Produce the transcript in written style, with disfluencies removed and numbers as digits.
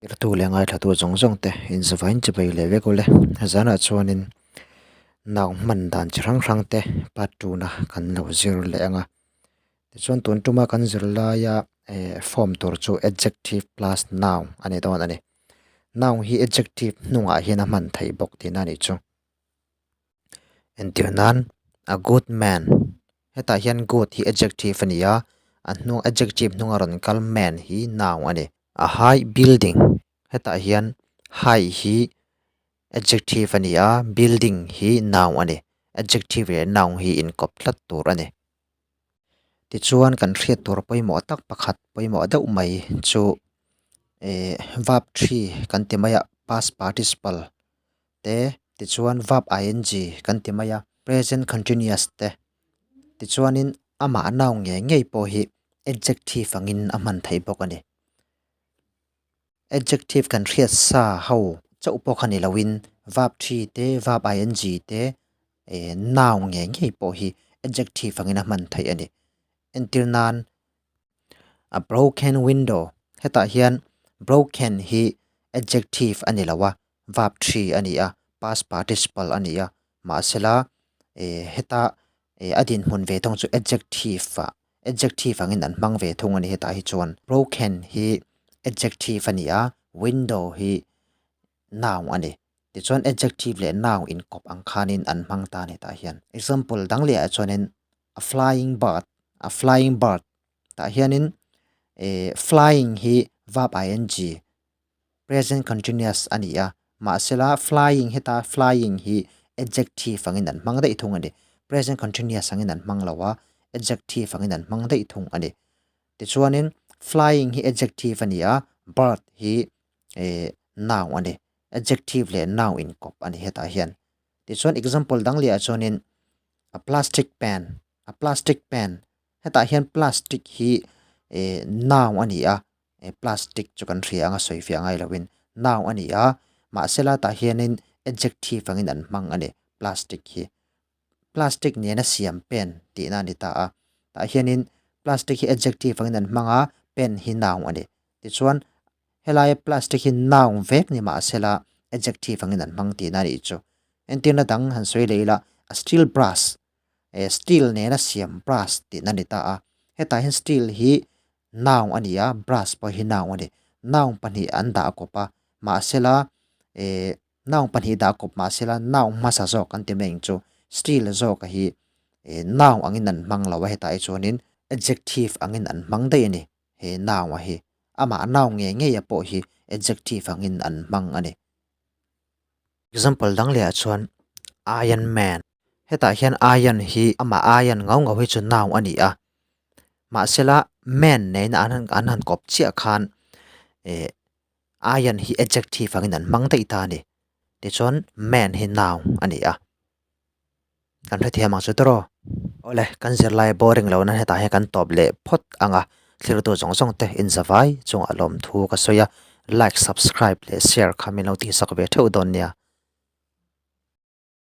Irtu leh ngaithlatu zawng zawng te inzavain chibai leh vek ule. Zanah chuanin nau hman dan chi hrang hrang te part two na kan lo zir leh ang a. Tichuan tun tuma kan zir laia eh form tur chu adjective plus noun a ni dawn a ni. Noun hi adjective hnungah hian a hman theih bawk tihna a nih chu. Entir nan a good man hetah hian good hi adjective a ni a, a hnung adjective hnunga rawn kal man hi noun a ni. A high building hetah hian high hi adjective a ni a, building hi noun a ni. Adjective leh noun hi inkawp tlat tur a ni. Tichuan kan hriat tur pawimawh tak pakhat pawimawh deuh mai chu eh verb three kan ti mai a past participle te tichuan verb ing kan ti mai a present continuous te tichuanin amah noun ngei ngei pawh hi adjective angin a hman theih bawk a ni. Adjective kan hriat sa ho chauh pawh kha ni loin verb three te verb ing te eh noun ngei ngei pawh hi adjective angin a hman theih a ni. Entir nan a broken window hetah hian broken hi adjective a ni lo a verb three a ni a past participle a ni a mahsela eh heta eh a dinhmun ve thung chu adjective ah adjective angin an hmang ve thung a ni hetah hi chuan broken hi adjective a ni a window hi noun a ni tichuan adjective leh noun inkawp ang khanin an hmang ta a ni tah hian example dang leh ah chuanin a flying bird a flying bird tah hianin eh flying hi verb ing present continuous a ni a mahsela flying heta flying hi adjective angin an hmang daih thung a ni present continuous angin an hmang lo a adjective angin an hmang daih thung a ni tichuanin flying hi adjective a ni a bird hi eh noun a ni adjective leh noun inkawp a ni hetah hian tichuan example dang leh ah chuanin a plastic pen a plastic pen hetah hian plastic hi eh noun a ni a eh plastic chu kan hria ang a sawi fiah ngai loin noun a ni a mahsela tah hianin adjective angin an hmang a ni plastic hi plastic nena siam pen tihna a ni ta a tah hianin plastic hi adjective angin an hmang a pen hi noun a ni tichuan Helaia plastic hi noun vek ni mahsela adjective angin an hmang tihna a nih chu. Entirna dang han sawi leh ila a steel brush eh steel nena siam brush tihna a ni ta a. Hetah hian steel hi noun a ni a, brush pawh hi noun a ni. Noun pahnih an dah kawp a, mahsela eh noun pahnih dah kawp mahsela noun hmasa zawk an ti mai ang chu. Steel zawk hi eh noun angin an hmang lo a hetah hi chuanin adjective angin an hmang daih a ni. He noun a hi amah noun ngei ngei a pawh hi adjective angin an hmang a ni. Example dang leh ah chuan Iron Man. Hetah hian iron hi amah iron ngau ngau hi chu noun a ni a. Mahsela man nena an han an han kawp chiah khan eh iron hi adjective angin an hmang daih ta a ni. Tichuan man hi noun a ni a. Kan hrethiam ang chu tawrh aw. Awle, kan zirlai boring lo nan hetah hian kan tawp leh phawt ang a, thiltu zawng zawng te inzavai chungah lawmthu ka sawi a, like, subscribe leh share kha min lo tihsak ve theuh dawn nia.